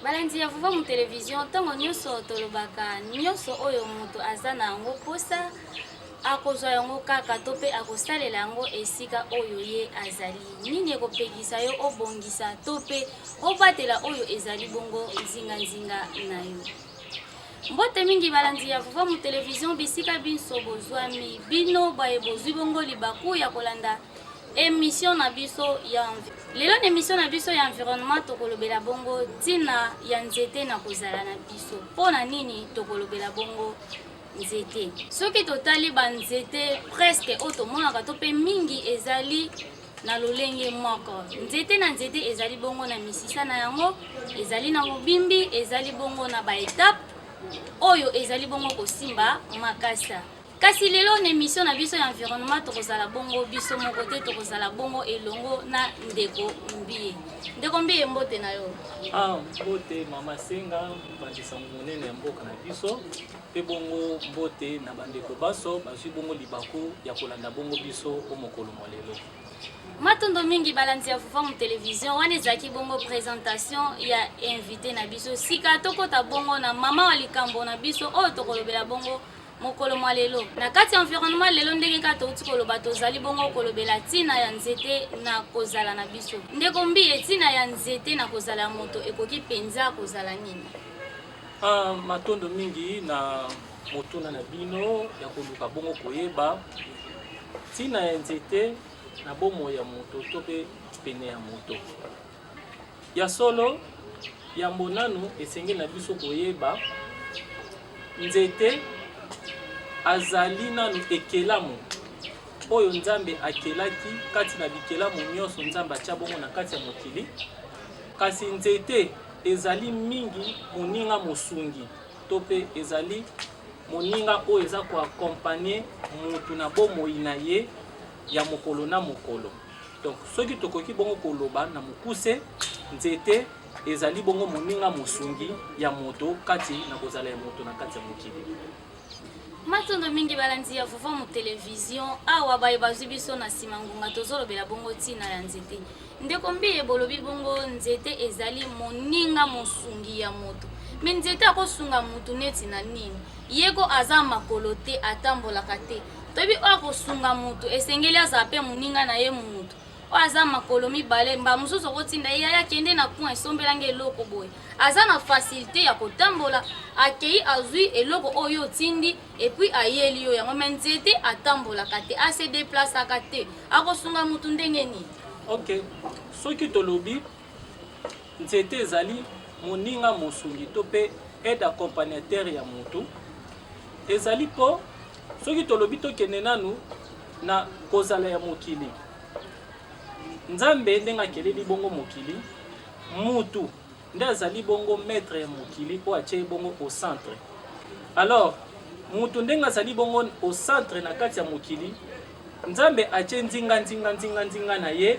Balandi ya Vuvamu Television, ntango nyonso tolobaka nyonso oyo moto aza na yango mposa akozwa yango kaka to mpe akosalela yango esika oyo ye azali. Nini ekopekisa yo obongisa to mpe obatela oyo ezali bongo nzinganzinga na yo? Mbote mingi balandi ya Vuvamu Television bisika binso bozwami, bino baye bozwi bongo libaku ya kolanda emission na biso ya lelo. Na emission na biso ya environnement tokolobela bongo ntina ya nzete na kozala na biso. Mpo na nini tokolobela bongo nzete? Soki totali ba nzete presque oyo tomonaka to mpe mingi ezali na lolenge moko. Nzete na nzete ezali bongo na misisa na yango, ezali na mobimbi, ezali bongo na ba etape oyo ezali bongo kosimba makasa. Kasi lelo na emission na biso ya environnement tokozala bongo biso moko te, tokozala bongo elongo na ndeko Mbiye. Ndeko Mbiye, mbote na yo. Ah, mbote mama Senga, mopanzi sango monene ya mboka na biso, mpe bongo mbote na bandeko banso bazwi bongo libaku ya kolanda bongo biso o mokolo mwa lelo. Matondo mingi balandi ya Vuvamu Television, wana ezalaki bongo presentation ya invité na biso. Sika tokota bongo na mama wa likambo na biso oyo tokolobela bongo mokolo mwa lelo na kati ya environnement. Lelo ndenge kaka touti koloba, tozali bongo kolobela ntina ya nzete na kozala na biso. Ndeko Mbiye, ntina ya nzete na kozala ya moto ekoki mpenza kozala nini? Ah, matondo mingi na motuna na bino ya koluka bongo koyeba ntina ya nzete na bomoi ya moto to mpe pene ya moto. Ya solo, yambo nanu esengeli na biso koyeba nzete azali nanu ekelamu oyo Nzambe akelaki kati na bikelamu nyonso Nzambe atia bongo na kati ya mokili. Kasi nzete ezali mingi moninga mosungi to mpe ezali moninga oyo eza ko accompagner mutu na bomoi na ye ya mokolo na mokolo. Donc soki tokoki bongo koloba na mokuse, nzete ezali bongo moninga mosungi ya moto kati na kozala ya moto na kati ya mokili. Matondo mingi balandi ya Vuvamu Television, awa baye bazwi biso na nsima ngonga tozolobela bongo ntina ya nzete. Ndeko Mbiye, bolobi bongo nzete ezali moninga mosungi ya moto. Me nzete akosunga moto neti na nini? Ye ko aza makolo te, atambolaka te. Toyebi oyo akosunga moto esengeli azala mpe moninga na ye moto oyo aza makolo mibale. Mbala mosusu okotinda ye, yaya kende na coin esombela nga eloko boye, aza na facilité ya kotambola, akei azwi eloko oyo otindi et puis ayeli yo yango. Me nzete atambolaka te, ase déplaçaka te, akosunga motu ndenge nini? Ok, soki tolobi nzete ezali moninga mosungi to mpe aide accompagnateur ya motu, ezali mpo soki tolobi tokende nanu na kozala ya mokili, Nzambe ndenge akeleli bongo mokili, mutu nde azali bongo maître ya mokili oyo atie bongo au centre. Alors mutu ndenge azali bongo au centre na kati ya mokili, Nzambe atie nzinga nzinga nzinga nzinga na ye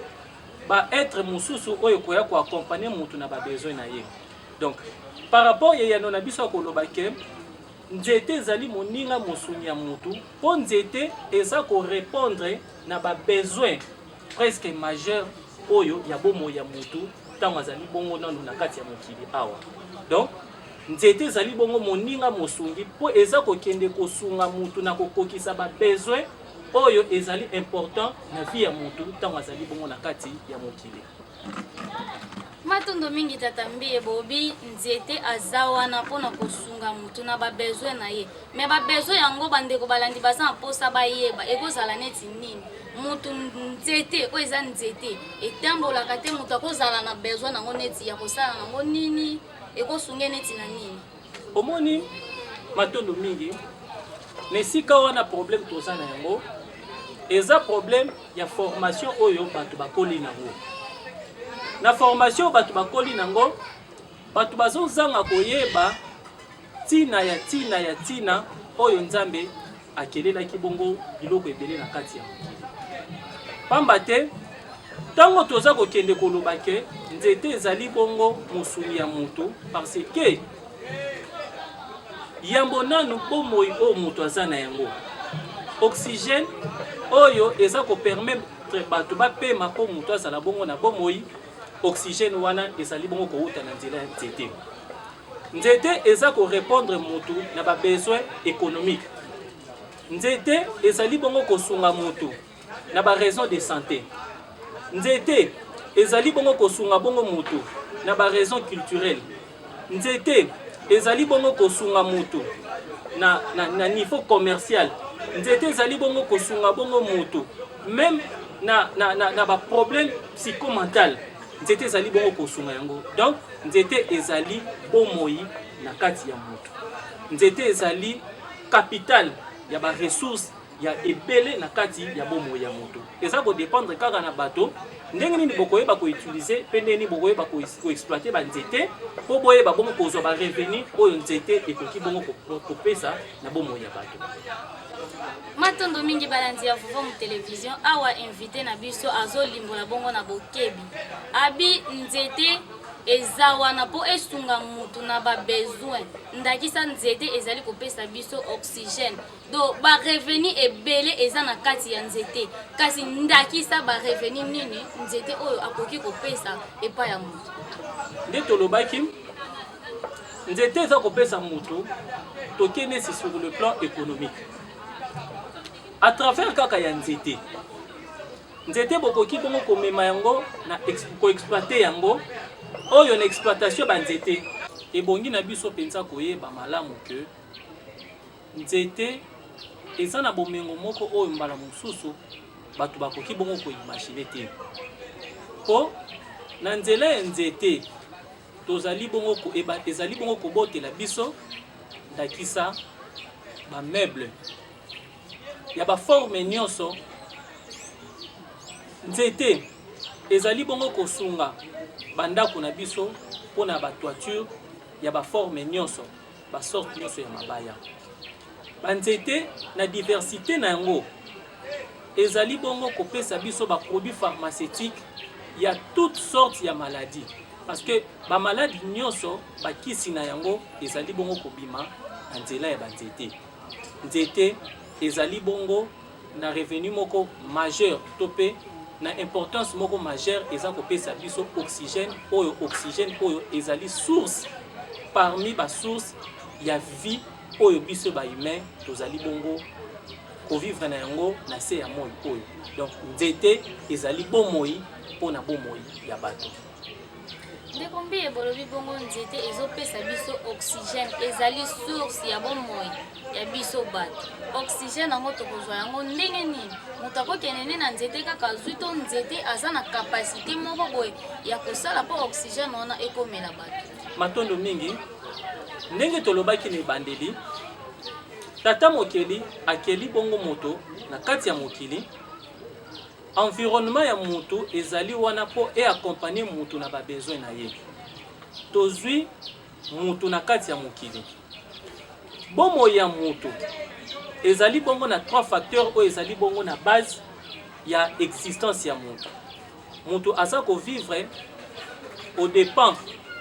ba être mosusu oyo ekoya ko accompagner mutu na ba besoin na ye. Donc par rapport ya eyano na biso ya koloba ke nzete ezali moninga mosungi ya mutu, mpo nzete eza ko répondre na ba besoin presque majeur oyo ya bomoi ya mutu ntango azali bongo nanu na kati ya mokili awa. Donc nzete ezali bongo moninga mosungi mpo eza kokende kosunga mutu na kokokisa ba besoin oyo ezali important na vie ya mutu ntango azali bongo na kati ya mokili. Matondo mingi tata Mbiye, bobi nzete aza wana mpona kosunga mutu na ba besoin na ye. Me ba besoin yango bandeko balandi baza na mposa bayeba ekozala neti nini. Mutu nzete oyo eza nzete etambolaka te, mutu akozala na besoin nango neti ya kosala nango nini, ekosunga neti na nini? Omoni, matondo mingi na esika wana. Problème toza na yango eza problème ya formation oyo bato bakoli nango. Na formation bato bakoli nango, bato bazozanga koyeba ntina ya ntina ya ntina oyo Nzambe akelelaki bongo biloko ebele na kati ya mokili. Pamba te ntango toza kokende koloba ke nzete ezali bongo mosuni ya moto, parce que. Yambo nanu bomoi oyo moto aza na yango, oxygène oyo eza kopermettre bato bapema mpo moto azala bongo na bomoi, oxygène wana ezali bongo kowuta na nzela ya nzete. Nzete eza korepondre motu na babesoin économique. Nzete ezali bongo kosunga motu na ba raison de santé. Nzete ezali bongo kosunga bongo motu na ba raison culturelle. Nzete ezali bongo kosunga motu na niveau commercial. Nzete ezali bongo kosunga bongo motu même na ba problème psychomental. Nzete ezali bongo kosunga yango. Donc nzete ezali bomoi na kati ya motu. Nzete ezali capital ya ba ressources ya ebele na kati ya bomoi ya moto. Eza kodépendre kaka na bato ndenge nini bokoyeba koutiliser mpe ndenge nini bokoyeba koexploiter banzete mpo boyeba bongo kozwa barevenu oyo nzete ekoki bongo kopesa na bomoi ya bato. Matondo mingi balandi ya Vuvamu Television. Awa invité na biso azolimbola bongo na bokebi abi nzete eza wana mpo esunga mutu na babesoin. Ndakisa, nzete ezali kopesa biso oxygène, donc barevenu ebele eza na kati ya nzete. Kasi ndakisa, barevenu nini nzete oyo akoki kopesa epai ya motu? Nde tolobaki, nzete eza kopesa motu, tokende si sur le plan économique à travers kaka ya nzete. Nzete bokoki bongo komema yango na koexploiter yango. Oyo na exploitation ya banzete, ebongi na biso mpenza koyeba malamu ke nzete eza na bomengo moko oyo mbala mosusu bato bakoki bongo koimaginer te, mpo na nzela ya nzete tozali bongo ezali bongo kobotela biso ndakisa bameuble ya baforme nyonso. Nzete ezali bongo kosunga bandako na biso mpona batoiture ya baforme nyonso, basorte nyonso ya mabaya. Banzete na diversité na yango ezali bongo kopesa biso baproduit pharmaceutique ya toute sorte ya maladie, parce que bamaladi nyonso, bakisi na yango ezali bongo kobima na nzela ya banzete. Nzete ezali bongo na revenu moko majeur to mpe na importance moko majeure. Eza kopesa biso oxygène oyo, oxygène oyo ezali source parmi basource ya vie oyo biso bahumain tozali bongo kovivre na yango na se ya moi oyo. Donc nzete ezali bomoi mpona bomoi ya bato. Ndeko Mbiye, bolobi bongo nzete ezopesa biso oxygène, ezali source ya bomoi ya biso bato. Oxygène yango tokozwa yango ndenge nini? Moto akokende nde na nzete kaka azwi, to nzete aza na kapasité moko boye ya kosala mpo oxygène wana ekomela bato? Matondo mingi. Ndenge tolobaki na ebandeli, tata mokeli akeli bongo moto na kati ya mokili. Environnement ya motu ezali wana mpo eaccompagner motu na babesoin na ye. Tozwi motu na kati ya mokili. Bomoi ya motu ezali bongo na trois facteurs oyo ezali bongo na base ya existence ya motu. Motu aza kovivre au dépend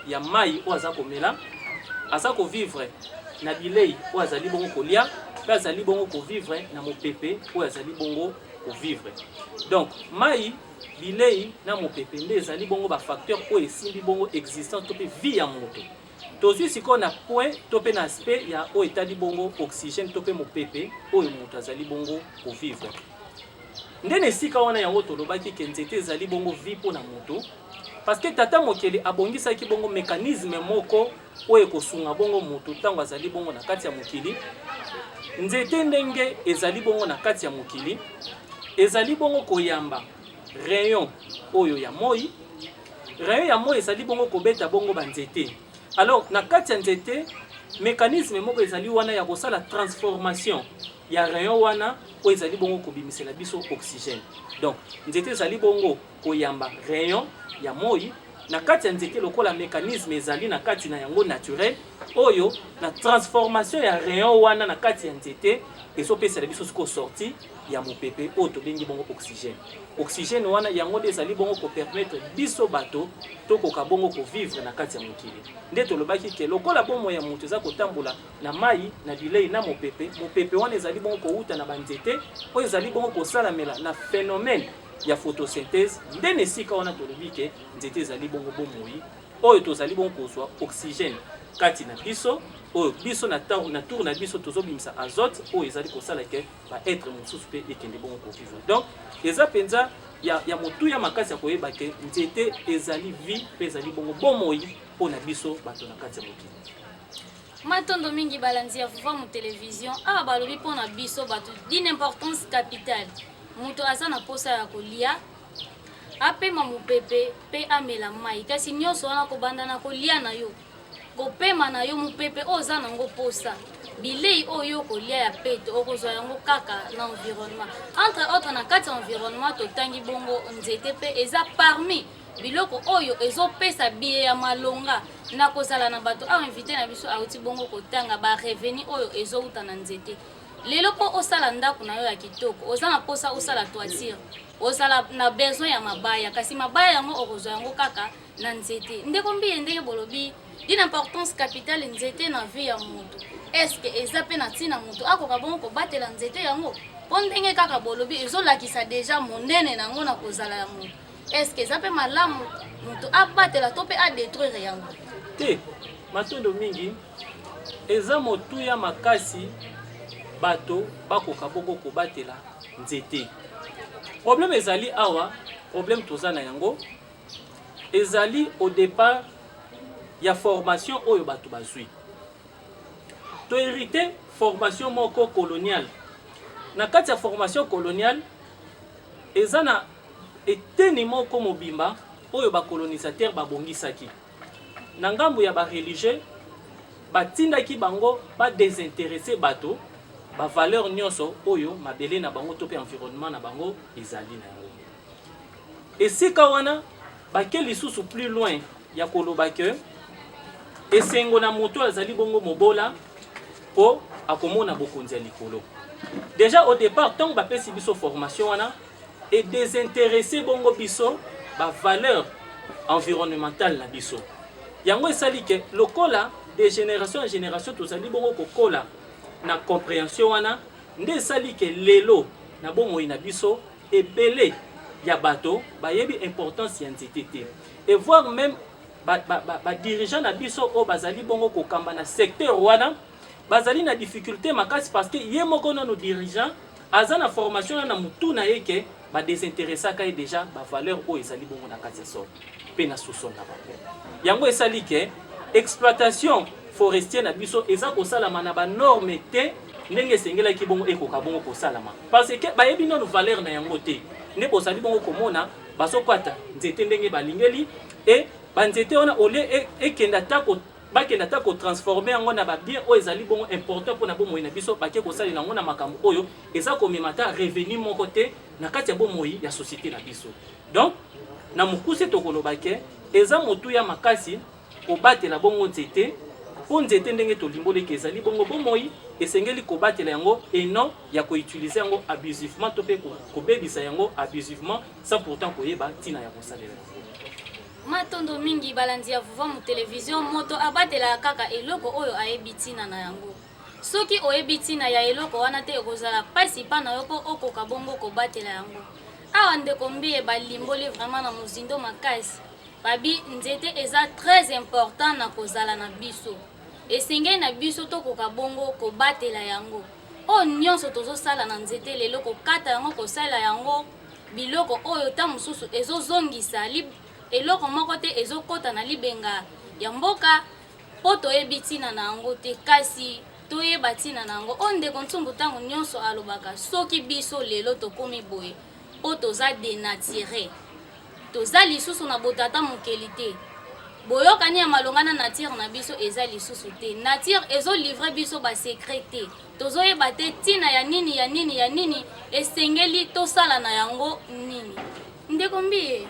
ya mai oyo aza komela, aza kovivre na bilei oyo azali bongo kolia, mpe azali bongo kovivre na mopepe oyo azali bongo kovivre. Donc mai, bilei na mopepe nde ezali bongo bafacteur oyo esimbi bongo existence to mpe vie ya moto. Tozwi sikoyo na point to mpe na aspect ya oyo etali bongo oxygène to mpe mopepe oyo moto azali bongo kovivre. Nde na esika wana yango tolobaki ke nzete ezali bongo vie mpo na moto, parce que tata mokeli abongisaki bongo mécanisme moko oyo ekosunga bongo moto ntango azali bongo na kati ya mokili. Nzete ndenge ezali bongo na kati ya mokili, ezali bongo koyamba rayon oyo ya moi. Rayon ya moi ezali bongo kobeta bongo banzete. Alors na kati ya nzete, mécanisme moko ezali wana ya kosala transformation ya rayon wana oyo ezali bongo kobimisela biso oxygène. Donc nzete ezali bongo koyamba rayon ya moi. Na kati ya nzete lokola mecanisme ezali na kati na yango naturel oyo na transformation ya rayon wana na kati ya nzete ezopesela biso sikoyo sortie ya mopepe oyo tobengi bongo oxygène. Oxygène wana yango nde ezali bongo kopermettre biso bato tokoka bongo kovivre na kati ya mokili. Nde tolobaki ke lokola bomoi ya moto eza kotambola na mai, na bilei, na mopepe, mopepe wana ezali bongo kowuta na banzete oyo ezali bongo kosalamela na phenomène ya photosynthèse. Nde na esika wana tolobi ke nzete ezali bongo bomoi oyo tozali bongo kozwa oxygène kati na biso, oyo biso na tour na biso tozobimisa azote oyo ezali kosala ke ba être mosusu mpe ekende bongo kovivre. Donc eza mpenza ya motuya makasi ya koyeba ke nzete ezali vie mpe ezali bongo bomoi mpo na biso bato na kati ya mokili. Matondo mingi balandi ya Vuvamu Television. Awa balobi mpo na biso bato d'une importance capitale. Moto aza na posa ya kolia, apema mopepe mpe amela mai. Kasi nyonso wana kobanda na kolia na yo, kopema na yo, mopepe oyo oza nango posa, bilei oyo okolia ya peto okozwa yango kaka na environnement. Entre autres na kati ya environnement totangi bongo nzete mpe eza parmi biloko oyo ezopesa biye ya malonga na kozala na bato. Awa invité na biso awuti bongo kotanga ba revenu oyo ezowuta na nzete. Lelo mpo osala ndako na yo ya kitoko, oza na posa osala toiture, ozala na besoin ya mabaya, kasi mabaya yango okozwa yango kaka na nzete. Ndeko Mbiye, ndenge bolobi d'une importance capitale nzete na vie ya moto, est-ce que eza pe na ntina moto akoka bongo kobatela nzete yango? Mpo ndenge kaka bolobi ezolakisa deja monene na yango na kozala ya moto. Est-ce que eza pe malamu moto abatela to pe a détruire yango? Te, matondo mingi. Eza motuya makasi bato bakoka bongo kobatela nzete. Problème ezali awa, problème toza na yango ezali au départ ya formation oyo bato bazwi. To hérité formation moko coloniale. Na kati ya formation coloniale eza na eteni moko mobimba oyo ba colonisateurs babongisaki. Na ngambo ya ba religieux batindaki bango ba desinteresser bato ba valeur nyonso oyo mabele na bango to pe environnement na bango ezali na yango. Esika wana bake lisusu plus loin ya koloba ke esengo na moto azali bongo mobola po akomona bokonzi ya likolo. Dejà au départ ntango bapesi biso formation wana e desinteresser bongo biso ba valeur environnementale na biso. Yango esali ke lokola de génération en génération tozali bongo kokola na comprehension wana, nde esali ke lelo na bomoi na biso ebele ya bato bayebi importance ya nzete te, et voire même ba dirigeants na biso oyo bazali bongo kokamba na secteur wana bazali na difficulté makasi, parce que ye moko nano dirigeant aza na formation na mutu na ye ke ba désintéresaka ye déjà ba valeur oyo ezali bongo na kati ya sol pe na sous-sol na bango. Yango esali ke exploitation forestière na biso eza kosalama na ba norme te ndenge esengelaki bongo ekoka bongo kosalama, parce que bayebi nano valeur na yango te. Nde bozali bongo komona bazokata nzete ndenge balingeli, e banzete wana olie ekenda ta bakenda ta kotransforme yango na babien oyo ezali bongo important mpona bomoi na biso, bake kosalela yango na makambo oyo eza komema ta revenu moko te na kati ya bomoi ya société na biso. Donc na mokuse tokoloba ke eza motuya makasi kobatela bongo nzete, mpo nzete ndenge tolimboleki ezali bongo bomoi, esengeli kobatela yango et non ya koutiliser yango abusivement to mpe kobebisa yango abusivement sans pourtant koyeba ntina ya kosalela yango. Matondo mingi balandi ya Vuvamu Television. Moto abatelaka kaka eloko oyo ayebi ntina na yango. Soki oyebi ntina ya eloko wana te, ekozala mpasi mpa na yo mpo okoka bongo kobatela yango. Awa ndeko Mbiye balimboli vraiment na mozindo makasi. Babi nzete eza très important na kozala na biso. Esengeli na biso tokoka bongo kobatela yango. Oyo nyonso tozosala na nzete lelo, kokata yango, kosalela yango biloko oyo ta mosusu ezozongisa eloko moko te, ezokota na libenga ya mboka mpo toyebi ntina na yango te, kasi toyeba ntina na yango. Oyo ndeko Ntsumbu ntango nyonso alobaka, soki biso lelo tokomi boye mpo toza dénaturé, toza lisusu na botata mokeli te, boyokani ya malonga na nature na biso eza lisusu te, nature ezolivre biso basecret te, tozoyeba te ntina ya nini ya nini ya nini esengeli tosala na yango nini. Ndeko Mbiye,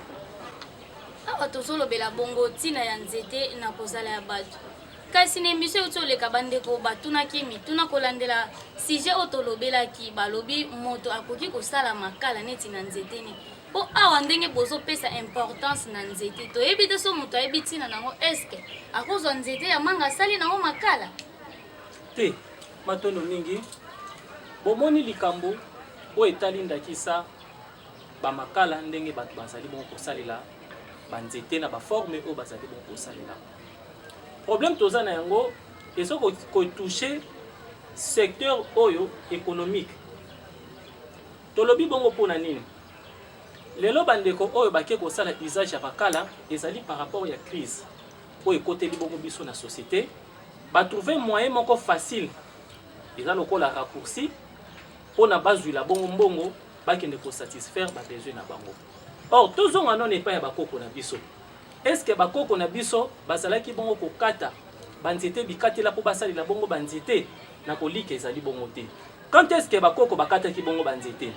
Awa tozolobela bongo ntina ya nzete na kozala ya bato. Kasi na emission euti oleka bandeko batunaki mituna kolandela sujet oyo tolobelaki, balobi moto akoki kosala makala neti na nzete nini? Mpo awa ndenge bozopesa importance na nzete, toyebi te so moto ayebi ntina nango, eske akozwa nzete ya manga asali nango makala? Te, matondo mingi. Bomoni likambo oyo etali ndakisa ba makala ndenge bato bazali bongo kosalela ba nzete na ba forme oyo bazali bongo kosalela. Problème toza na yango ezo ko toucher secteur oyo économique. Tolobi bongo mpo na nini? Lelo bandeko oyo bake kosala usage ya makala ezali par rapport ya crise oyo ekoteli bongo biso na société, ba trouver moyen moko facile eza lokola raccourci pona bazwila bongo mbongo bakende ko satisfaire ba besoin na bango. Or tozonga nano epai ya bakoko na biso. Est-ce que bakoko na biso bazalaki bongo kokata banzete bikatela mpo basalela bongo banzete na kolika? Ezali bongo te. Quand est-ce que bakoko bakataki bongo banzete?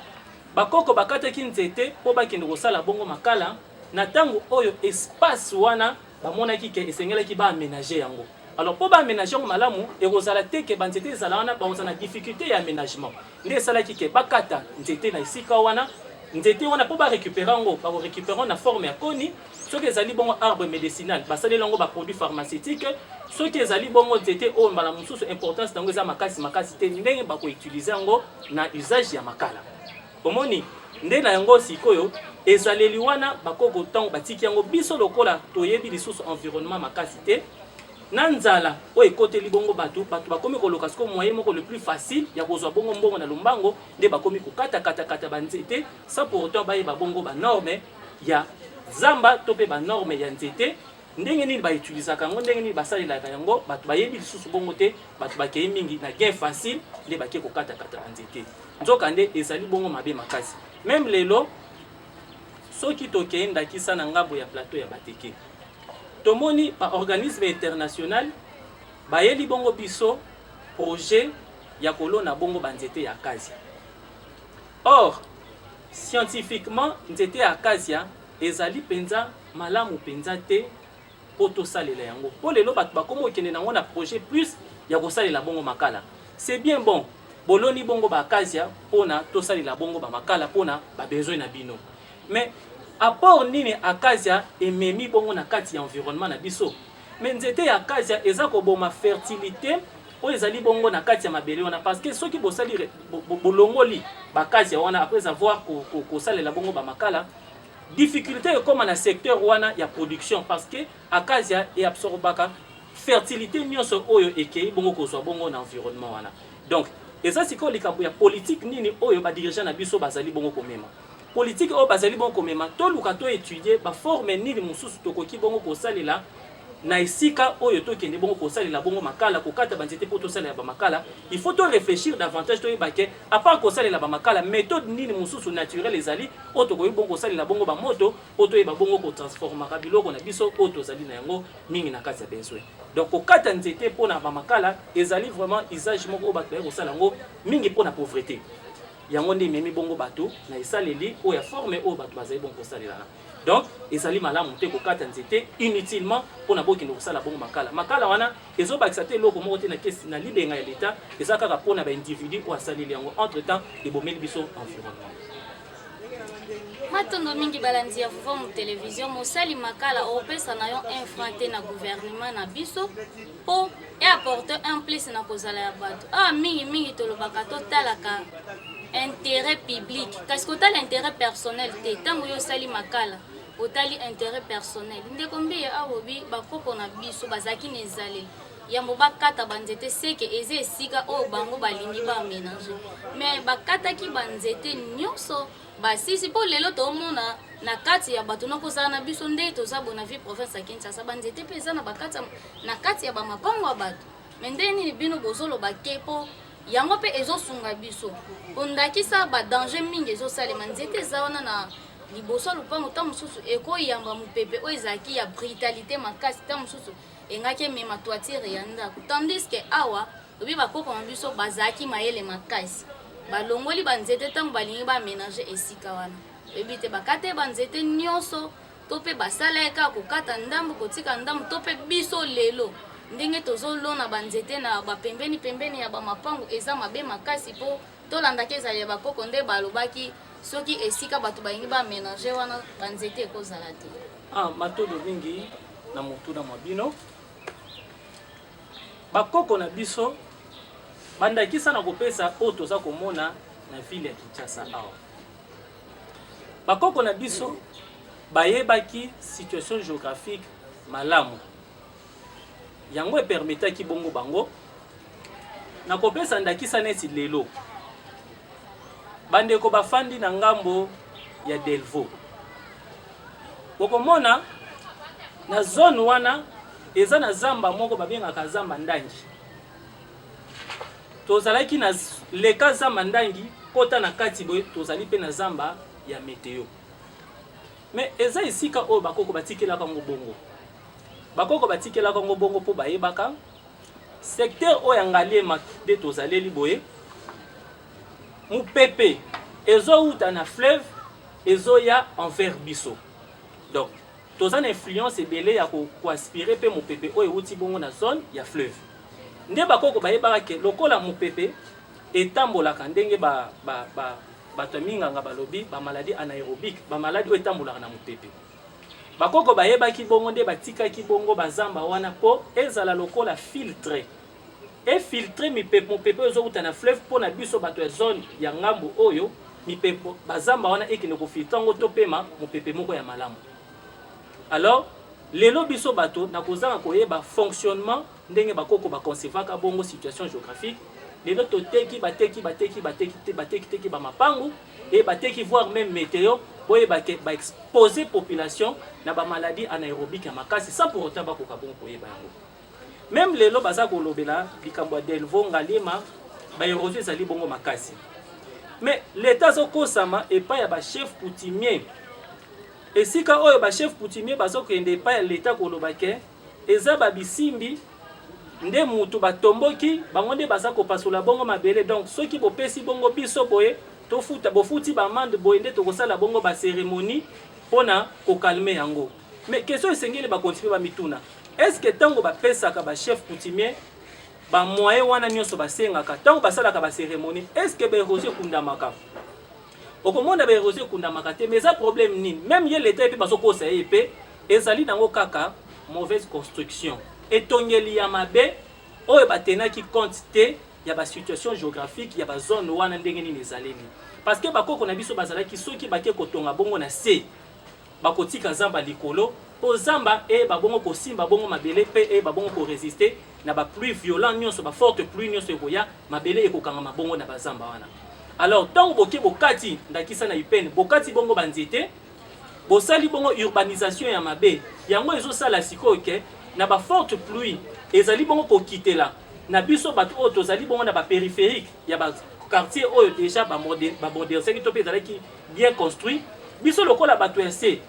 Bakoko bakataki nzete mpo bakende kosala bongo makala na ntango oyo espace wana bamonaki ke esengelaki ba aménager yango. Alors mpo ba aménager yango malamu, ekozala te ke banzete ezala wana, bakozala na difficulté ya aménagement. Nde esalaki ke bakata nzete na esika wana. Nzete wana mpo ba récupérer yango, bako récupérer na forme ya koni. Soki ezali bongo arbre médicinal, basaleli yango ba produit pharmaceutique. Soki ezali bongo nzete oyo mbala mosusu importance nango eza makasi makasi te, ndenge bako utiliser yango na usage ya makala. Omoni nde na yango sikoyo ezaleli wana bakoko ntango batiki yango, biso lokola toyebi lisusu environnement makasi te, na nzala oyo ekoteli bongo bato, bato bakomi koluka sikoyo moyen moko le plus facile ya kozwa bongo mbongo na lombango, nde bakomi kokata-kata-kata banzete sans pour autant bayeba bongo banorme ya zamba to mpe banorme ya nzete, ndenge nini bautilisaka yango, ndenge nini basalelaka yango. Bato bayebi lisusu bongo te. Bato bakei mingi na gain facile, nde bakei kokatakata banzete. Nzoka nde ezali bongo mabe makasi. Meme lelo soki tokei ndakisa na ngambo ya plateau ya Bateke, tomoni baorganisme international bayeli bongo biso projet ya kolona bongo banzete ya acacia. Or scientifiquement nzete ya acacia ezali mpenza malamu mpenza te mpo tosalela yango, mpo lelo bato bakoma kokende nango na projet plus ya kosalela bongo makala. C'est bien bon, boloni bongo ba acacia mpona tosalela bongo bamakala mpona babesoin na bino, mais apport nini acacia ememi bongo na kati ya environnement na biso? Mais nzete ya acacia eza koboma fertilité oyo ezali bongo na kati ya mabele wana, parce que soki bosali bolongoli baacacia wana après avoir kosalela bongo bamakala, difficulté ekóma na secteur wana ya production, parce que acacia eabsorbaka fertilité nyonso oyo ekei bongo kozwa bongo na environnement wana. Donc eza sikoyo likambo ya politique nini oyo badirigeant na biso bazali bongo komema, politique oyo bazali bongo komema. Toluka toétudie baforme nini mosusu tokoki bongo kosalela na esika oyo tokende bongo kosalela bongo makala. Kokata banzete mpo tosalela bamakala, il faut to réfléchir davantage, toyeba ke à part kosalela bamakala, méthode nini mosusu naturelle ezali oyo tokoki bongo kosalela bongo bamoto oyo toyeba bongo kotransformaka biloko na biso oyo tozali na yango mingi na kati ya besoin. Donc kokata nzete mpona bamakala ezali vraiment usage moko oyo bato baye kosala yango mingi mpona pauvreté. Yango nde ememi bongo bato na esaleli oyo ya forme oyo bato bazali bongo kosalelana. Donc ezali malamu te kokata nzete inutilement mpona bokende kosala bongo makala. Makala wana ezobakisa te eloko moko te na kesi na libenga ya leta, eza kaka mpona baindividu oyo asaleli yango. Entre temps ebomeli biso environnement. Matondo mingi balandi ya Vuvamu Television. Mosali makala opesa na yo un franc te na gouvernement na biso mpo eapporte un plus na kozala ya bato. Awa mingimingi tolobaka totalaka intérêt public, kasi kotala intérêt personnel te. Ntango yo osali makala, otali intérêt personnel. Ndeko Mbiye alobi bakoko na biso bazalaki na ezaleli yambo bakata banzete, seke eza esika oyo bango balingi baaménage, mais bakataki banzete nyonso basisi. Mpo lelo toomona na kati ya bato na kozala na biso nde toza bona ville province ya Kinshasa, banzete mpe eza na kati ya bamapango ya bato. Mais nde nini bino bozoloba ke mpo yango mpe ezosunga biso? Mpo ndakisa badanger mingi ezosalema, nzete eza wana na liboso ya lopango, ntango mosusu ekoyamba mopepe oyo ezalaki ya brutalité makasi, ntango mosusu engaki emema toiture ya ndako. Tandis ke awa lobi bakoko na biso bazalaki mayele makasi, balongoli banzete ntango balingi baaménage esika wana. Oyebi te bakata banzete nyonso. To mpe basala ye kaka kokata ndambo, kotika ndambo, to mpe biso lelo ndenge tozolona banzete na bapembeni pembeni ya bamapangu eza mabe makasi, mpo tolandaki ezali ya bakoko nde balobaki soki esika bato balingi baaménager wana, banzete ekozala te. Ah, matondo mingi na motuna mwa bino. Bakoko na biso, bandakisa na kopesa oyo toza komona na ville ya Kinshasa awa, bakoko na biso bayebaki situation géographique malamu. Yango epermetaki bongo bango na kopesa ndakisa neti lelo bandeko bafandi na ngambo ya Delvaux, bokomona na zone wana eza na zamba moko babengaka zamba Ndangi. Tozalaki na leka zamba Ndangi, kota na kati boye, tozali mpe na zamba ya Meteo. Mais eza esika oyo bakoko batikelaka yango bongo. Bakoko batikelaka yango bongo mpo bayebaka secteur oyo ya Ngaliema nde tozaleli boye, mopepe ezowuta na fleuve, ezoya envers biso. Donc toza na influence ebele ya koaspirer mpe mopepe oyo ewuti bongo na zone ya fleuve. Nde bakoko bayebaka ke lokola mopepe etambolaka ndenge bato ya minganga balobi, bamaladi anaérobique, bamaladi oyo etambolaka na mopepe, bakoko bayebaki bongo nde batikaki bongo bazamba wana mpo ezala lokola filtre, efiltrer mipepe, mopepe oyo ezowuta na fleuve mpo na biso bato ya zone ya ngambo oyo. Mipepe bazamba wana ekende kofiltrer yango, topema mopepe moko ya malamu. Alors lelo biso bato na kozanga koyeba fonctionnement ndenge bakoko baconcevaka bongo situation géographique, lelo toteki, bateki, bateki, bateki te, bateki, teki bamapangu e bateki, voire même météo. Boyeba ke baexposer population na bamaladie anaérobique ya makasi sans pour autant bakoka bongo koyeba yango. Même lelo baza kolobela likambo ya Delvaux, Ngaliema, baérosion ezali bongo makasi, mais l'État azokosama epai ya bachef coutumier. Esika oyo bachef coutumier bazokende epai ya l'État koloba ke eza babisimbi nde mutu batomboki, bango nde baza kopasola bongo mabele. Donc soki bopesi bongo biso boye, tofuta, bofuti baamende boye, nde tokosala bongo bacérémonie mpona kocalmer yango. Mais question esengeli bakontinue bamituna: est ce que ntango bapesaka bachef coutumier bamoyen wana nyonso basengaka, ntango basalaka bacérémonie, est ce que baérosion ekundamaka? Okomona baérosion ekundamaka te. Mais eza problème nini? Même ye l'État mpe bazokosa ye mpe, ezali nango kaka mauvaise construction, etongeli ya mabe oyo batenaki compte te ya basituation géographique ya bazone wana ndenge nini ezaleli. Parce que bakoko na biso bazalaki, soki bake kotonga bongo na se, bakotika zamba likolo mpo zamba eyeba bongo kosimba bongo mabele mpe eyeba bongo korésister na bapluie violent nyonso, baforte pluie nyonso ekoya, mabele ekokangama bongo na bazamba wana. Alors ntango boke bokati, ndakisa na UPN, bokati bongo banzete, bosali bongo urbanisation ya mabe, yango ezosala sikoyo ke na baforte pluie ezali bongo kokitela na biso bato oyo tozali bongo na bapériphérique ya baquartier oyo déjà bamodernisaki to mpe ezalaki bien construit. Biso lokola bato ya se,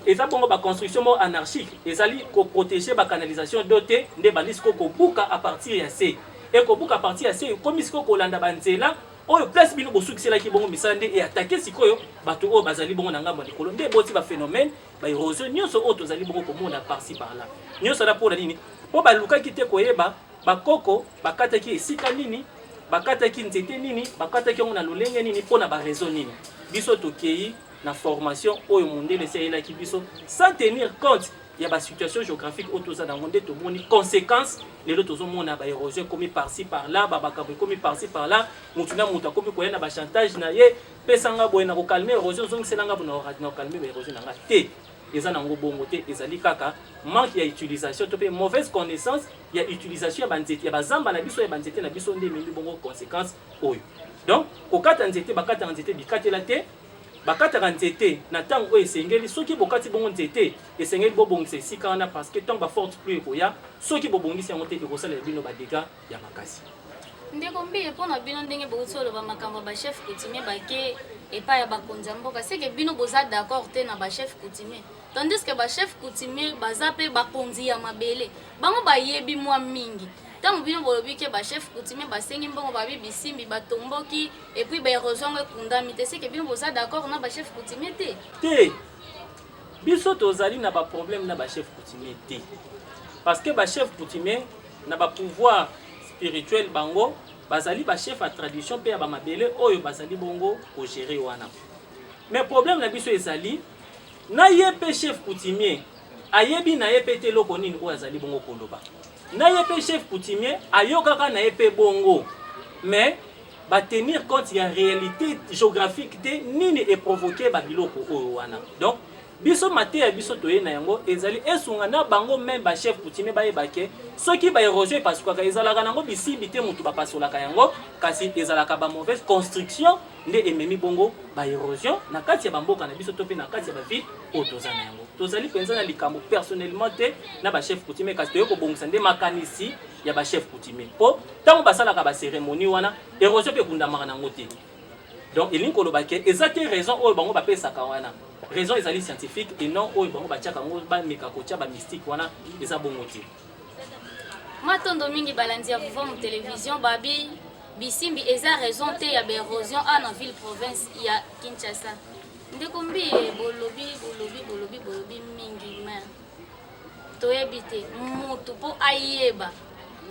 eza bongo baconstruction moko anarchique, ezali koprotéger bacanalisation d'eau te, nde bandi sikoyo kobuka à partir ya se. Ekobuka à partir ya se, ekomi sikoyo kolanda banzela oyo place bino bosukiselaki bongo misala, nde eattaquer sikoyo bato oyo bazali bongo na ngambo ya likolo, nde eboti baphénomène baérosion nyonso oyo tozali bongo komona par-ci par-là. Nyonso wana mpona nini? Mpo balukaki te koyeba bakoko bakataki esika nini, bakataki nzete nini, bakataki yango na lolenge nini, mpo na baraison nini. Biso tokei na formation oyo mondele esi ayelaki biso sans tenir compte ya basituation géographique oyo toza nango, nde tomoni conséquence. Lelo tozomona baérosion ekomi par-ci par-là, babakambo ekomi par-ci par-là, motu na moto akomi koya na bachantage na ye: pesanga boye na kocalmer érosion, ozongiselanga boye na kocalmer baérosion na nga te. Eza nango bongo te, ezali kaka manque ya utilisation to mpe mauvaise connaissance ya utilisation ya banzete, ya bazamba na biso, ya banzete na biso, nde ememi bongo conséquence oyo. Donc kokata nzete, bakataka nzete bikatela te, bakataka nzete na ntango oyo esengeli. Soki bokati bongo nzete, esengeli bobongisa esika wana, parce que ntango baforte pluie ekoya, soki bobongisi yango te, ekosalela bino badégâts ya makasi. Ndeko Mbiye, mpo na bino, ndenge bouti oloba makambo ya bachef coutumier bake epai ya bakonzi ya mboka, seke bino boza d'accord te na bachef coutumier, tandis que bachef coutumier baza mpe bakonzi ya mabele, bango bayebi mwa mingi. Ntango bino bolobi ke bachef coutumier basengi mbongo, babi bisimbi batomboki, et puis baérosion yango ekundami te, seke bino boza d'accord na bachef coutumier te? Te. Biso tozali na ba problème na ba chef coutumier te, parce que ba chef coutumier na ba pouvoir spirituel, bango bazali ba chef ya tradition mpe ya bamabele oyo bazali bongo kogérer wana. Mais problème na biso ezali na ye mpe chef coutumier ayebi na ye mpe te eloko nini oyo azali bongo koloba. Na ye mpe chef coutumier ayokaka na ye mpe bongo, mais batenir compte ya réalité géographique te, nini eprovoquer babiloko oyo wana. Donc biso, mateya biso toye na yango ezali esunga na bango même bachef coutumier bayeba ke soki baérosion epasukaka, ezalaka nango bisimbi te motu bapasolaka yango, kasi ezalaka bamauvaise construction nde ememi bongo baérosion na kati ya bamboka na biso to mpe na kati ya baville oyo toza na yango. Tozali mpenza na likambo personnellement te na bachef coutumier, kasi toye kobongisa nde makanisi ya bachef coutumier, mpo ntango basalaka bacérémonie wana, érosion mpe ekundamaka nango te. Donc elingi koloba ke eza te raison oyo bango bapesaka wana, raison ezali scientifique et non oyo bango batiaka yango, bameka kotia bamystique wana, eza bongo te. Matondo mingi, balandi ya Vuvamu Télévision. Babi bisimbi eza raison te ya baérosion a na ville province ya Kinshasa. Ndeko Mbiye, bolobi, bolobi, bolobi, bolobi mingi, mais toyebi te motu mpo ayeba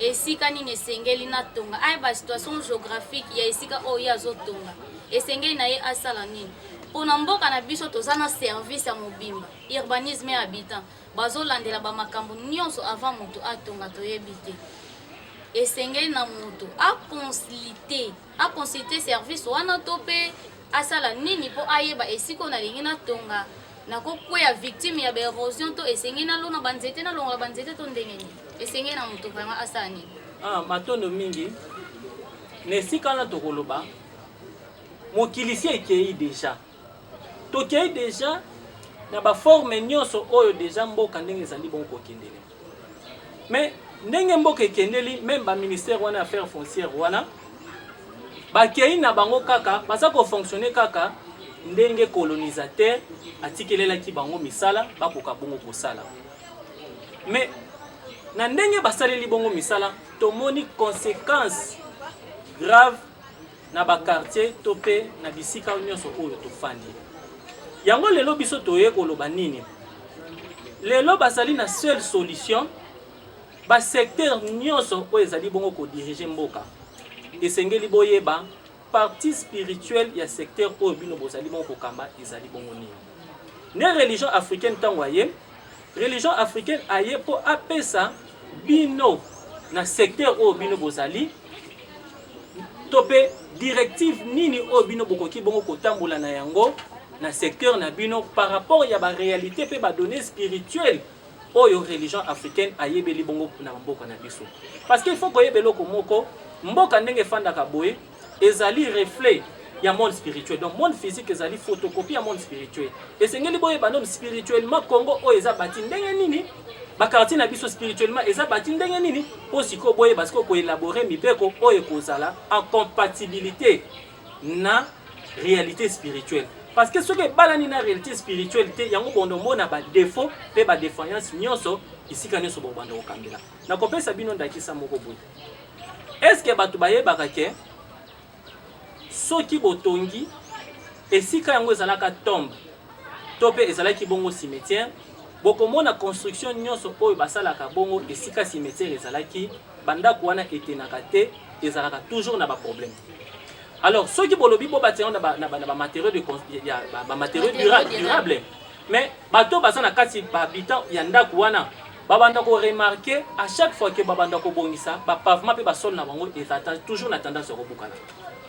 esika nini esengeli natonga, ayeba situation géographique ya esika oyo ye azotonga, esengeli na ye asala nini. Mpona mboka na biso, toza na service ya mobimba, urbanisme ya habitant, bazolandela bamakambo nyonso avant moto atonga. Toyebi te, esengeli na moto aconsulte service wana to mpe asala nini mpo ayeba esika oyo nalingi natonga, nakokweya victime ya baérosion to esengeli nalona banzete, nalongola banzete to ndenge nini? Esengeli na moto vraiment asala nini? Ah, matondo mingi. Na esika wana, tokoloba mokili si ekei déjà, tokei déjà na baforme nyonso oyo déjà mboka ndenge ezali bongo kokendele. Mais ndenge mboka ekendeli, même baministère wana affaire foncière wana, bakei na bango kaka, baza kofonctionner kaka ndenge colonisateur atikelelaki bango misala, bakoka bongo kosala. Mais na ndenge basaleli bongo misala, tomoni conséquence grave na baquartier to mpe na bisika nyonso oyo tofandi. Yango lelo biso toye koloba nini? Lelo bazali na seule solution: basecteur nyonso oyo ezali bongo kodiriger mboka, esengeli boyeba partie spirituelle ya secteur oyo bino bozali bongo kokamba ezali bongo nini. Nde religion africaine, ntango aye, religion africaine aye mpo apesa bino na secteur oyo bino bozali to mpe directive nini oyo bino bokoki bongo kotambola na yango na secteur na bino par rapport ya baréalité mpe badonnées spirituelles oyo religion africaine ayebeli bongo na mboka na biso. Parce que il faut koyeba eloko moko: mboka ndenge efandaka boye ezali reflet ya monde spirituel. Donc monde physique ezali photocopie ya monde spirituel. Esengeli boyeba nano spirituellement Congo oyo eza bati ndenge nini, baquartier na biso spirituellement eza bati ndenge nini, mpo sikoyo boyeba sikoyo koélaborer mibeko oyo ekozala en compatibilité na réalité spirituelle. Parce que soki ebalani na réalité spirituelle te, yango bondomona badéfaut mpe badéfaillance nyonso esika nyonso bobanda kokambela. Nakopesa bino ndakisa moko boye: est-ce bato bayebaka ke soki botongi esika yango ezalaka tombe to mpe ezalaki bongo cimetière, bokomona construction nyonso oyo basalaka bongo esika cimetière ezalaki, bandako wana etenaka te, ezalaka toujours na baproblème? Alors soki bolobi bobatia yango na bamatériaux ya bamatériaux durable, mais bato baza na kati, bahabitant ya ndako wana, babanda koremarquer à chaque fois ke babanda kobongisa bapavement mpe basol na bango, ezala toujours na tendance ya kobukana.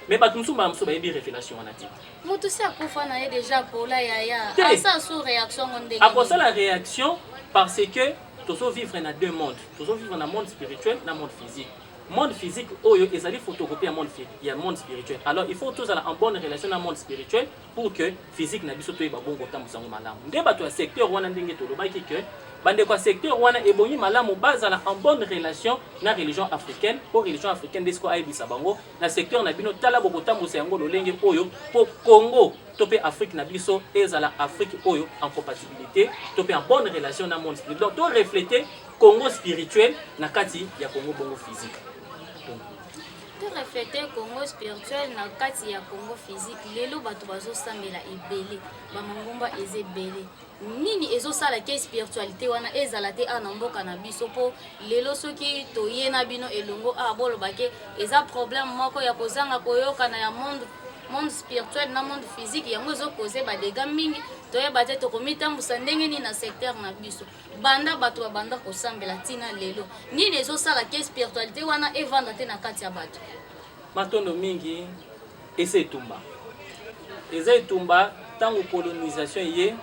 Mais bato mosusu, mbala mosusu, bayebi révélation wana te. Motu si akufa na ye déjà pola, yaya, asala su réaction ngo ndenge? Akosala réaction parce que tozovivre na deux mondes: tozovivre na monde spirituel na monde physique. Monde physique oyo ezali photocopie ya monde spirituel. Alors il faut tozala en bonne relation na monde spirituel pour que physique na biso toyeba bongo kotambusa yango malamu. Nde bato ya secteur wana, ndenge tolobaki ke bandeko ya secteur wana ebongi malamu bazala en bonne relation na religion africaine, mpo religion africaine nde sikoyo ayebisa bango: na secteur na bino, tala, bokotambusa yango lolenge oyo, mpo Congo to mpe Afrique na biso ezala Afrique oyo en compatibilité to mpe en bonne relation na monde spirituel. Donc to refléter Congo spirituel na kati ya Congo bongo physique. To Toreflete Congo spirituel na kati ya Congo physique. Lelo bato bazosambela ebele, bamangomba eza ebele. Nini ezosala ke spiritualité wana ezala te awa na mboka na biso? Mpo lelo soki toye na bino elongo awa, boloba ke eza problème moko ya kozanga koyokana ya monde spirituel na monde physique, yango ezokoze badégâts mingi. Toyeba te tokomitambusa ndenge nini na secteur na biso. Banda bato babanda kosambela ntina lelo, nini ezosala ke spiritualité wana evanda te na kati ya bato? Matondo mingi. Eza etumba, eza etumba. Ntango colonisation eye,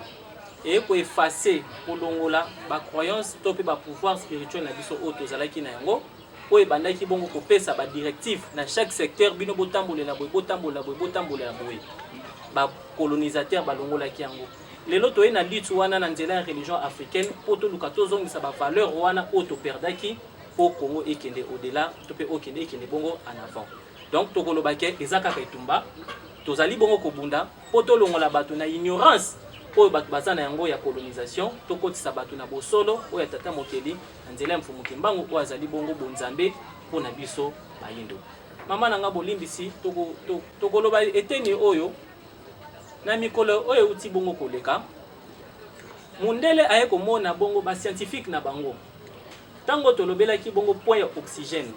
eye koeffacer, kolongola bacroyance to mpe bapouvoir spirituel na biso oyo tozalaki na yango, oyo ebandaki bongo kopesa badirective na chaque secteur: bino botambolela boye, botambolela boye, botambolela boye. Bacolonisateur balongolaki yango. Lelo toye na lutte wana na nzela ya religion africaine mpo toluka tozongisa bavaleur wana oyo toperdaki, mpo Congo ekende au-delà to mpe okende ekende bongo en avant. Donc tokoloba ke eza kaka etumba tozali bongo kobunda mpo tolongola bato na ignorance oyo bato baza na yango ya colonisation, tokotisa bato na bosolo oyo ya Tata Mokeli na nzela ya Mfumu Kimbangu, oyo azali bongo bonzambe mpo na biso bayindo. Mama na nga, bolimbisi, tokoloba eteni oyo na mikolo oyo euti bongo koleka. Mundele aye komona bongo bascientifique na bango. Ntango tolobelaki bongo point ya oxygène,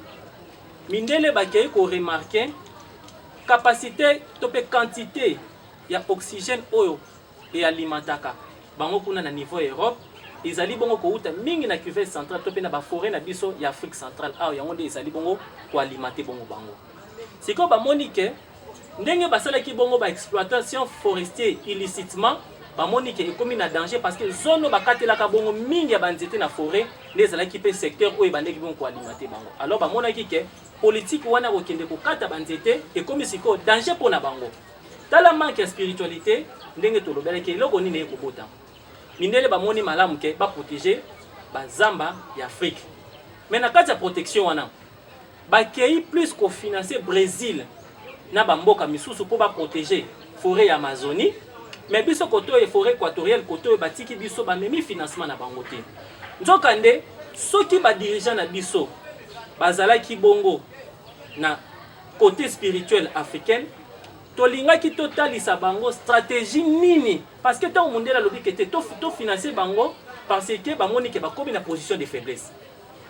mindele bakei koremarquer capacité to mpe quantité ya oxygène oyo ealimentaka bango kuna na niveau ya Europe ezali bongo kouta mingi na cuvette centrale to mpe na baforêt na biso ya Afrique centrale awa. Yango nde ezali bongo koalimenter bongo bango. Sikoyo bamoni ke ndenge basalaki bongo baexploitation forestier illicitement, bamoni ke ekomi na danger, parce que zone oyo bakatelaka bongo mingi ya banzete na forêt nde ezalaki mpe secteur oyo ebandaki bongo koalimenter bango. Alors bamonaki ke politique wana kokende kokata banzete ekomi sikoyo danger mpo na bango. Tala manque ya spiritualité ndenge tolobelaki, eloko nini ekobota. Mindele bamoni malamu ke baprotéger bazamba ya Afrique, mais na kati ya protection wana bakei plus kofinancer Brésil na bamboka misusu mpo baprotéger forêt ya Amazonie. Mais biso kote oyo, forêt équatoriale, kote oyo batiki biso, bamemi financement na bango te. Nzokande soki badirigeant na biso bazalaki bongo na côté spirituel africaine, tolingaki totalisa bango stratégie nini, parce que ntango mondele alobi ke te tofinancer bango, parce que bamoni ke bakomi na position de faiblesse.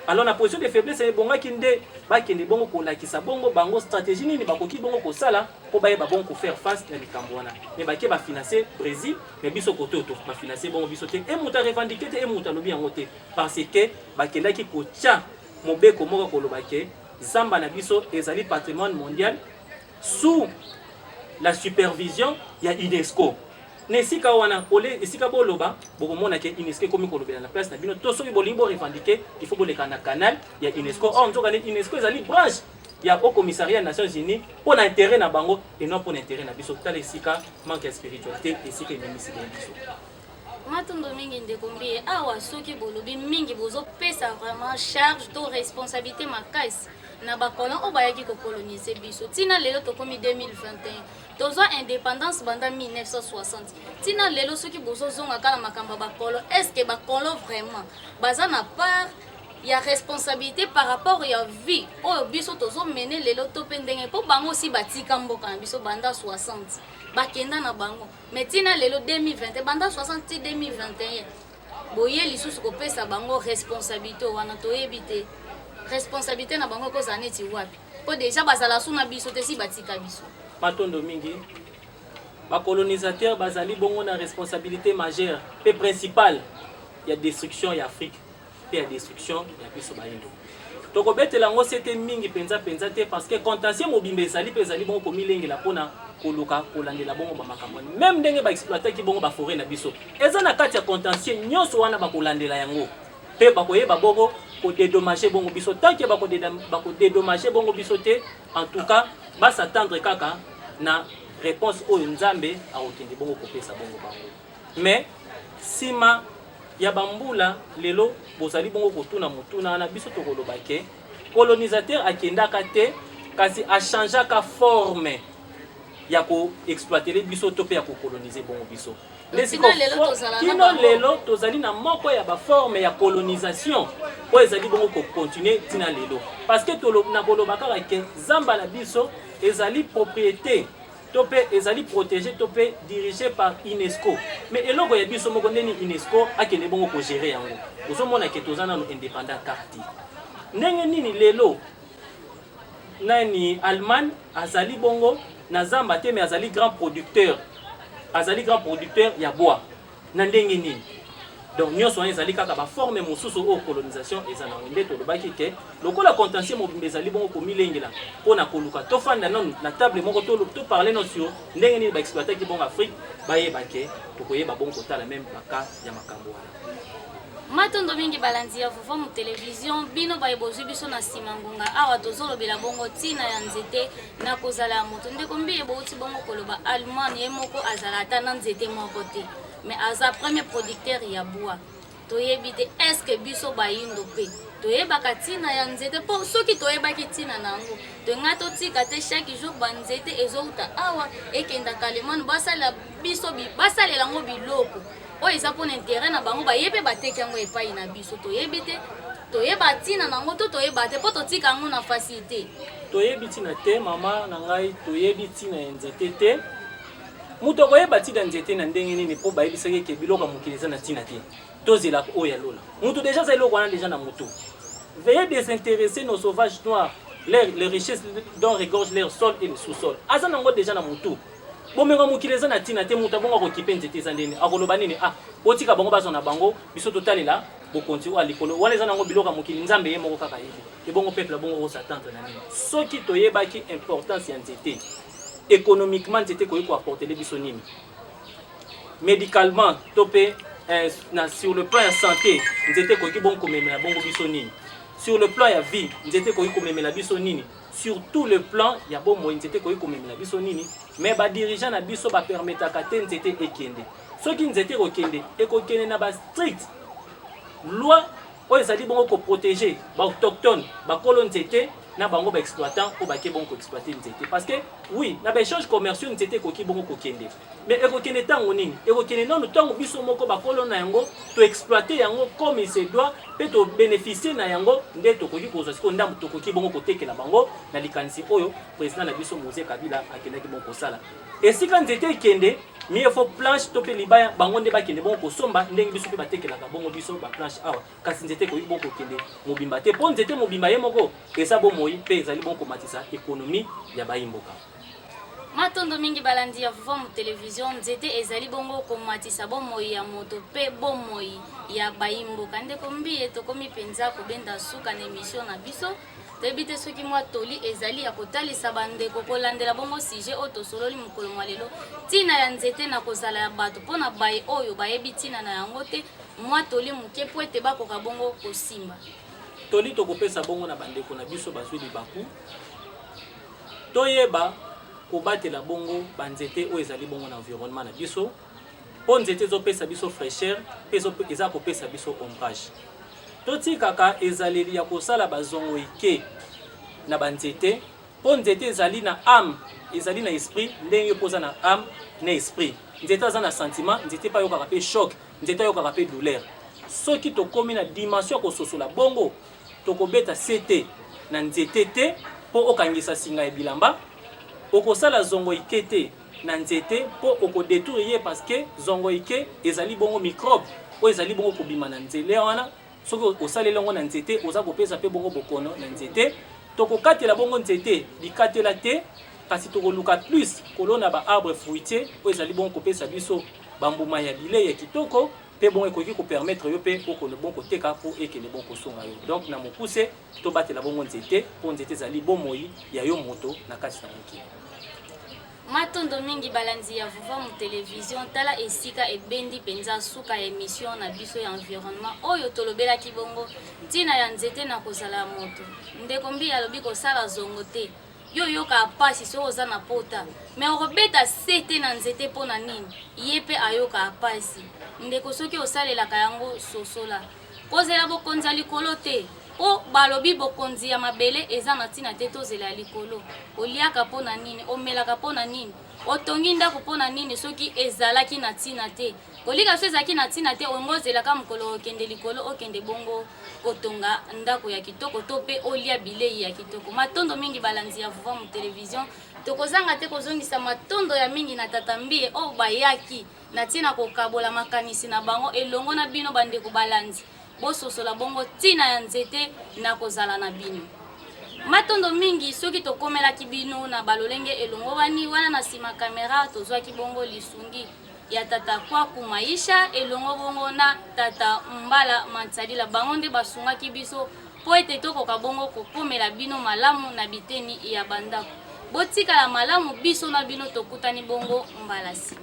Alors na position de faiblesse, ebongaki nde bakende bongo kolakisa bongo bango stratégie nini bakoki bongo kosala mpo bayeba bongo kofaire face na likambo wana. Mais bake bafinancer Brésil, mais biso kote oyo bafinancer bongo biso te. E moto arevendiquer te, e moto alobi yango te, parce que bakendaki kotya mobeko moko koloba ke zamba na biso ezali patrimoine mondial sous la supervision ya UNESCO. Na esika wana ole, esika boloba, bokomona ke UNESCO ekomi kolobela na place na bino. To soki bolingi borevendiquer, il faut boleka na canal ya UNESCO. Or nzoka nde UNESCO ezali branche ya Haut Commissariat ya Nations Unies mpo na intérêt na bango et non mpo na intérêt na biso. Tala esika manque ya spiritualité, esika ememisi bongo biso. Matondo mingi, ndeko Mbiye. Awa soki bolobi mingi, bozopesa vraiment charge to responsabilité makasi na bacolon oyo bayaki kocoloniser biso. Ntina lelo tokomi 2021, tozwa indépendance banda 1960, ntina lelo soki bozozonga kaka na makambo ya bacolon, est ce que bacolon vraiment baza na part ya responsabilité par rapport ya vie oyo biso tozomene lelo, to mpe ndenge mpo bango osi batika mboka na biso banda 60, bakenda na bango, mais ntina lelo 2021, banda 60 ti 2021, boye lisusu kopesa bango responsabilité wana? Toyebi te responsabilité na bango ekozala neti wapi, mpo déjà bazala su na biso te, si batika biso. Matondo mingi. Bacolonisateur bazali bongo na responsabilité majeure mpe principale ya destruction ya Afrique mpe ya destruction ya biso bayindo. Tokobetela yango se te mingi mpenza mpenza te, parce que contentieux mobimba ezali mpe ezali bongo komilengela mpona koluka kolandela bongo bamakambo wana. Même ndenge baexploitaki bongo baforêt na biso, eza na kati ya contentieux nyonso wana. Bakolandela yango mpe bakoyeba bongo kodédommager bongo biso. Tant que bakodédommager bongo biso te, en tout cas bas'attendre kaka na réponse oyo Nzambe akokende bongo kopesa bongo bango. Mais nsima ya bambula lelo bozali bongo kotuna motuna wana, biso tokoloba ke colonisateur akendaka te, kasi achangeaka forme ya koexploiter biso to mpe ya kocoloniser bongo biso. Kino lelo tozali na moko ya baforme ya colonisation oyo ezali bongo kocontinue ntina lelo, parce que na koloba kaka ke zamba na biso ezali propriété to mpe ezali protégé to mpe dirigé par UNESCO, mais eloko ya biso moko, ndeni UNESCO akende bongo kogérer yango? Ozomona ke toza nano indépendant kaka te. Ndenge nini lelo nani, Allemagne azali bongo na zamba te, mais azali grand producteur, azali grand producteur ya bois na ndenge nini? Donc nyonso wana ezali kaka baforme mosusu oyo colonisation eza nango. Nde tolobaki ke lokola contentieux mobimba ezali bongo komilengela mpona koluka tofanda nanu na table moko, toparle no sur ndenge nini baexploitaki bongo Afrique, bayeba ke tokoyeba bongo kotala même baka ya makambo wana. Matondo mingi, balandi ya Vuvamu Télévision. Bino baye bozwi biso na nsima ngonga awa, tozolobela bongo ntina ya nzete na kozala ya moto. Ndeko Mbiye, bouti bongo koloba Allemagne ye moko azala ata na nzete moko te, mais aza premier producteur ya bois. Toyebi te, est-ce biso bayindo mpe toyebaka ntina ya nzete? Mpo soki toyebaki ntina na yango, tongai totika te chaque jour banzete ezouta awa ekendaka Allemagne, basalela biso, basalela yango biloko oyo eza mpona intérêt na bango. Baye mpe bateki yango epai na biso. Toyebi te, toyeba ntina na yango to toyeba te, mpo totika yango na facilité. Toyebi ntina te, mama na ngai, toyebi ntina ya nzete te. Moto akoyeba ntina nzete na ndenge nini? Mpo bayebisaki eke biloko ya mokili eza na ntina te, tozelaka oyo ya lola. Moto déjà aza eloko wana déjà na moto. Veuillez désintéresser nos sauvages noirs les richesses dont regorge leur sol et le sous-sol. Aza nango déjà na motu. Bomengo mokili eza na ntina te. Moto abongo akokipe nzete eza ndeni, akoloba nini? Ah, otika bango bazwa na bango, biso totalela bokonzi oyo ya likolo. Wana eza nango biloko ya mokili, Nzambe ye moko kaka yebi. Ebongo peuple abongo okos'attendre na nini? Soki toyebaki importance ya nzete économiquement, nzete ekoki koapporter biso nini médicalement, to mpe sur le plan ya santé, nzete ekoki bongo komemela bongo biso nini? Sur le plan ya vie, nzete ekoki komemela biso nini? Sur tout le plan ya bomoi, nzete ekoki komemela biso nini? Mais badirigeant na biso bapermetaka te nzete ekende. Soki nzete ekokende, ekokende na bastrict loi oyo ezali bongo koprotéger baautochtone, bakolo nzete, na bango baexploitant oyo bake bongo koexploiter nzete. Parce que oui, na baéchange commerciaux, nzete ekoki bongo kokende, mais ekokende ntango nini? Ekokende nano ntango biso moko bakolo na yango toexploite yango comme il se doit mpe tobénéficie na yango, nde tokoki kozwa sikoyo ndambo, tokoki bongo kotekela bango. Na likanisi oyo président na biso Mzee Kabila akendaki bongo kosala, esika nzete ekende, mieux faut planche to mpe libaya, bango nde bakende bongo kosomba, ndenge biso mpe batekelaka bongo biso baplanche awa. Kasi nzete ekoki bongo kokende mobimba te, mpo nzete mobimba ye moko eza bomoi mpe ezali bongo komatisa économie ya bayimboka. Matondo mingi, balandi ya Vuvamu Télévision. Nzete ezali bongo komatisa bomoi ya moto mpe bomoi ya bayimboka. Ndeko Mbiye, tokomi mpenza kobenda suka na émission na biso. Toyebi te soki mwa toli ezali ya kotalisa bandeko kolandela bongo sujet oyo tosololi mokolo mwa lelo, ntina ya nzete na kozala ya bato, mpona baye oyo bayebi ntina na yango te, mwa toli moke mpo ete bakoka bongo kosimba. Toli tokopesa bongo na bandeko na biso bazwi libaku, toyeba kobatela bongo banzete oyo ezali bongo na environnement na biso, mpo nzete ezopesa biso fraîcheur mpe eza kopesa biso ombrage. Totikaka ezaleli ya kosala bazongo ike na banzete, mpo nzete ezali na âme, ezali na esprit, ndenge yo mpo oza na âme na esprit. Nzete aza na sentiment, nzete mpe ayokaka mpe choc, nzete ayokaka mpe douleur. Soki tokómi na dimension ya kososola bongo, tokobeta se te na nzete te mpo okangisa singa ya bilamba, okosala zongo ike te na nzete mpo okodétruire ye, parce que zongo ike ezali bongo microbe oyo ezali bongo kobima na nzela wana. Soki osaleli yango na nzete, oza kopesa mpe bongo bokono na nzete. Tokokatela bongo nzete bikatela te, kasi tokoluka plus kolona baarbre fruitier oyo ezali bongo kopesa biso bambuma ya bilei ya kitoko, mpe bongo ekoki kopermettre yo mpe okende bongo koteka mpo ekende bongo kosunga yo. Donc na mokuse, tobatela bongo nzete, mpo nzete ezali bomoi ya yo moto na kati na mokili. Matondo mingi, balandi ya Vuvamu Télévision. Tala esika ebendi mpenza suka ya émission na biso ya environnement oyo tolobelaki bongo ntina ya nzete na kozala ya moto. Ndeko Mbi alobi kosala zongo te. Yo oyoka pasi soki oza na pota, mais okobeta se te na nzete mpo na nini? Ye mpe ayoka pasi. Ndeko, soki osalelaka yango, sosola kozela bokonzi ya likolo te, mpo balobi bokonzi ya mabele eza na ntina te. Tozela ya likolo. Oliaka mpo na nini? Omelaka mpo na nini? Otongi ndako mpo na nini soki ezalaki na ntina te? Kolika so ezalaki na ntina te, olingi ozelaka mokolo okende likolo, okende bongo kotonga ndako ya kitoko to mpe olia bilei ya kitoko. Matondo mingi balandi ya Vuvamu Television. Tokozanga te kozongisa matondo ya mingi na Tata Mbiye oyo bayaki na ntina kokabola makanisi na bango elongo na bino bandeko balandi. Bososola bongo ntina ya nzete na kozala na bino. Matondo mingi soki tokomelaki bino na balolenge elongobani wana. Na nsima kamera tozwaki bongo lisungi ya tata Kwaku Maisha elongo bongo na tata Mbala Mansalila. Bango nde basungaki biso mpo ete tokoka bongo kokomela bino malamu na biteni ya bandako. Botikala malamu, biso na bino tokutani bongo mbala nsima.